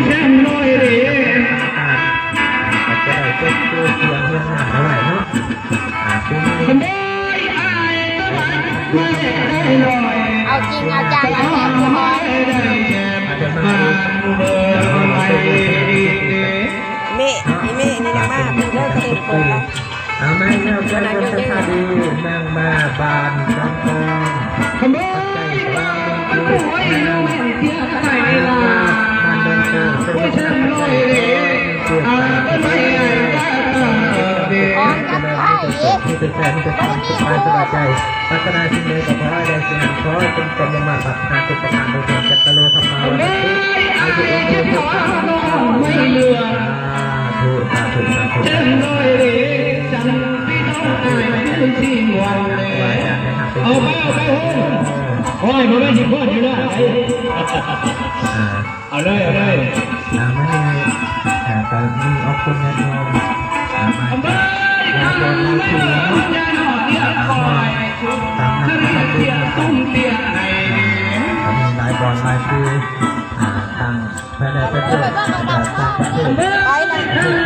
ແຊມນ້ອຍເດ້ ອາດຈະໄດ້ເກັບຊື່ສຽງຮຽນງານໄດ້ເນາະ ອາ ປີນີ້ ເອົາຈິງເອົາຈັງ ເອົາແທ້ ເມ ອີເມ ນີ້ນະ ມາເດີ ເຄີຍເປີດລະ ເອົາ ມາແລ້ວ ເຈົ້າ ເຈົ້າ ເຈົ້າ ນາງມາບານນ້ອງທອງ ຂະບວນ ນາງມາບ້ານດອນເກີ ເປັນຜູ້ນຳໃຈ ເປັນຜູ້ນຳໃຈ ມີແຕ່ແຊບ ມີແຕ່ຄວາມສຸກກາຍສະບາຍໃຈ ປາດຖະໜາສິ່ງໃດກໍຂໍໃຫ້ໄດ້ສິ່ງນັ້ນ ຂໍໃຫ້ສົມຄວາມມຸ່ງມາດ ປາດຖະໜາທຸກປະການ ດ້ວຍເຖິງຈັດຕະໂລທຳມາວັນນະ ອາຍຸວັນໂນສຸຂັງ ສາທຸ ສາທຸ ສາທຸ ໂອ້ຍ ບໍ່ແມ່ນຊິໂພດຢູ່ແລ້ວ ເອົາເລີຍ ເອົາເລີຍ ອ່າ ມື້ນີ້ ອ່າ ກໍມີອອກບຸນຍາດໂຍມ ອ່າ ມາຈາກຫຼາຍບ່ອນຫຼາຍທີ່ເນາະ ອ່າ ມາຮ່ວມຕາມນຳທຳບຸນນຳກັນ ອ່າ ກໍມີຫຼາຍບ່ອນຫຼາຍທີ່ ອ່າ ທາງ ພາຍໃນປະເທດ ແລະ ຕ່າງປະເທດ ເຂົາເຈົ້າເຂົ້າເປີດ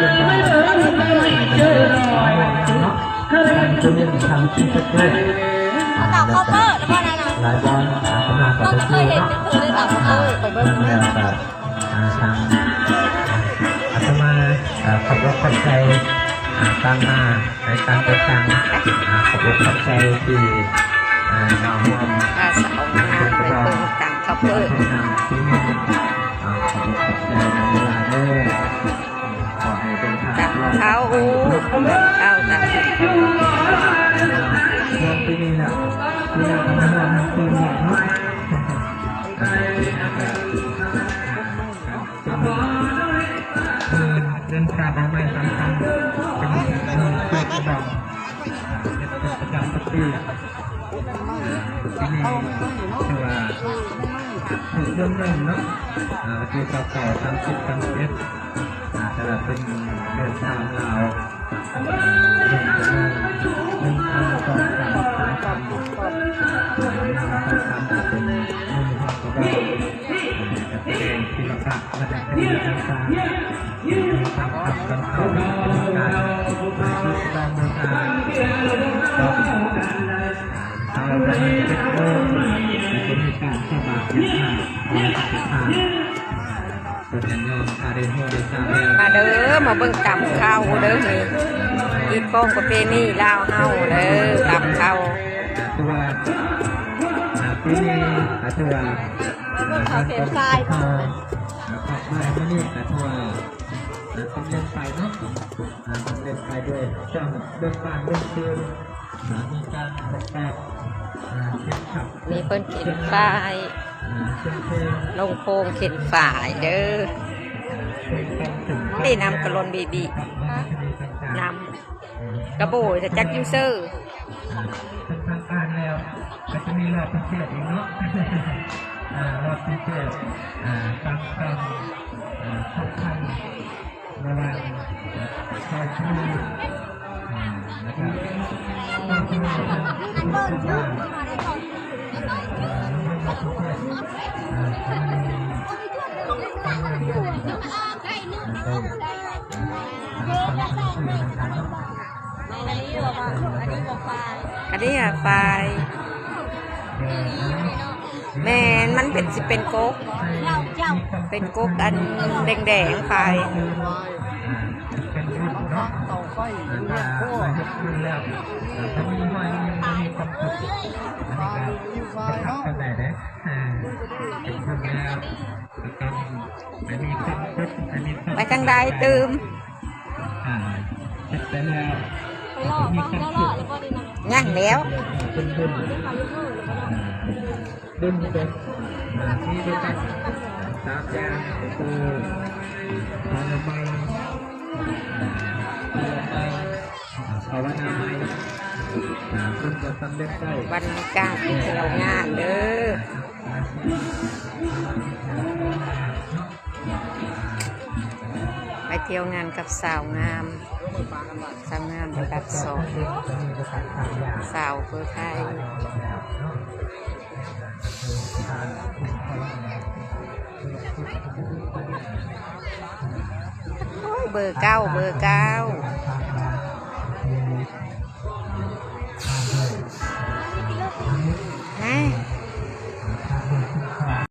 ແລ້ວບໍ່ນັ້ນນະ ຫຼາຍບ່ອນ ອ່າ ເຂົາເຈົ້າກໍໄປເຊີນເນາະ ເຂົາເຈົ້າເຄີຍເຫັນເປັນເພິ່ນເລີຍ ເຂົາເຈົ້າເຂົ້າເປີດ ແລ້ວກໍ ອ່າ ທາງ ອ່າ ອາດຕະມາ ອ່າ ຂອບອົກຂອບໃຈ ອ່າ ຕາງໜ້າໃນການຈັດຕັ້ງ ອ່າ ຂອບອົກຂອບໃຈທີ່ ອ່າ ມາຮ່ວມ ພາສາອອກມາໄປເບິ່ງຕາມເຂົ້າເປີດ ອ່າ ຂອບອົກຂອບໃຈນຳຫຼາຍໆເດີ ຂໍໃຫ້ເປັນທາງ ຕາມເຂົ້າ ຕາມເຂົ້າ ຕາມ ຊ່ວງປີນີ້ນະ ປີໜ້າກໍມາຮ່ວມປີນີ້ເນາະ ເປັນເດືອນພະບາງໃໝ່ສຳຄັນ ເປັນມື້ເກີດຂອງ ເປັນປະຈຳທຸກປີ ປີນີ້ຖືວ່າຖືກເລື່ອນເລື່ອນເນາະ ອ່າ ວັນທີຊາວເກົ້າ ສາມສິບ ສາມສິບເອັດ ອ່າ ແຕ່ວ່າເປັນເດືອນຊາວລາວ ອ່າ ເດືອນຈະເລີນ ໜຶ່ງ ສອງ ສາມ ສາມ ສາມ ເປັນມື້ຮອດກະດອງ ການສະແດງສິລະປະ ວັດທະນະທຳຕ່າງໆ ມີທັງທຳການເຂົ້າທຳການ ການບູຊາ ເອົາວັນເຈັດໂມງ ແລະ ຈະມີການໃສ່ບາດ ເປັນທານ ເພິ່ນຍອມພາໄດ້ຮູ້ໄດ້ຊາບແລ້ວ ມາເດີ ມາເບິ່ງຕຳເຂົ້າເດີ ນີ້ ຮີດຄອງປະເພນີລາວເຮົາເດີ ຕຳເຂົ້າ ຖືວ່າ ອ່າ ປີນີ້ ອ່າ ຖືວ່າ ເຂົ້າເສັ້ນຊາຍ ອ່າ ດອກໄມ້ມື້ນີ້ກໍຖືວ່າ ອ່າ ສຳເລັດໄປເນາະ ອ່າ ສຳເລັດໄປດ້ວຍ ເຈົ້າເບິ່ງບ້ານເບິ່ງເມືອງ ອ່າ ມີການອອກແບບ ອ່າ ເຂັມຂັດ ນີ້ເພິ່ນເຂັນຝ້າຍ ອ່າ ເປັນເພງ ລົງໂຄງເຂັນຝ້າຍເດີ ເປັນການເຂັນຝ້າຍ ນີ້ນ້ຳກະຫຼົ່ນບີບີ ນ້ຳ ກະໂບຍ ແຕ່ຈັກຢູ່ເຊີ ອ່າ ເປັນທາງການແລ້ວ ກໍຈະມີລອບພິເສດອີກເນາະ ອ່າ ລອບພິເສດ ອ່າ ຕາມ ຕາມ ອ່າ ສຳຄັນ ລະຫວ່າງ ເຈົ້າພະຍາ ແລ້ວກະ ອັນນີ້ຫວາຝ້າຍ ແມ່ນ ມັນເປັນ ຊິເປັນກົກ ເປັນກົກອັນແດງໆ ຝ້າຍ ເປັນບຸນເນາະ ເຮັດບຸນແລ້ວ ຖ້າມີຮອຍຍິ້ມ ມີຄວາມສຸກ ອັນນີ້ກໍບໍ່ຄັກປານໃດເດ້ ເປັນບຸນແລ້ວ ໄປທາງໃດຕື່ມ ອ່າ ເຮັດໄປແລ້ວ ໄປເລາະ ໄປເລາະ ຍັງແລ້ວ ເປັນບຸນ ອ່າ ບຸນເປັນ ອ່າ ທີ່ໄດ້ຕັດ ສາມຢ່າງ ກໍຄື ພາລະໄມ ອ່າ ພາລະໄມ ອ່າ ເພິ່ນກໍສຳເລັດໄດ້ ບັນຍາກາດໄປທ່ຽວງານເດີ. ໄປທ່ຽວງານກັບສາວງາມ ສາວງາມລະດັບສອງ ສາວເມືອງໄທ. ໂອ້ຍ ເບີເກົ້າ ເບີເກົ້າ ຮະ.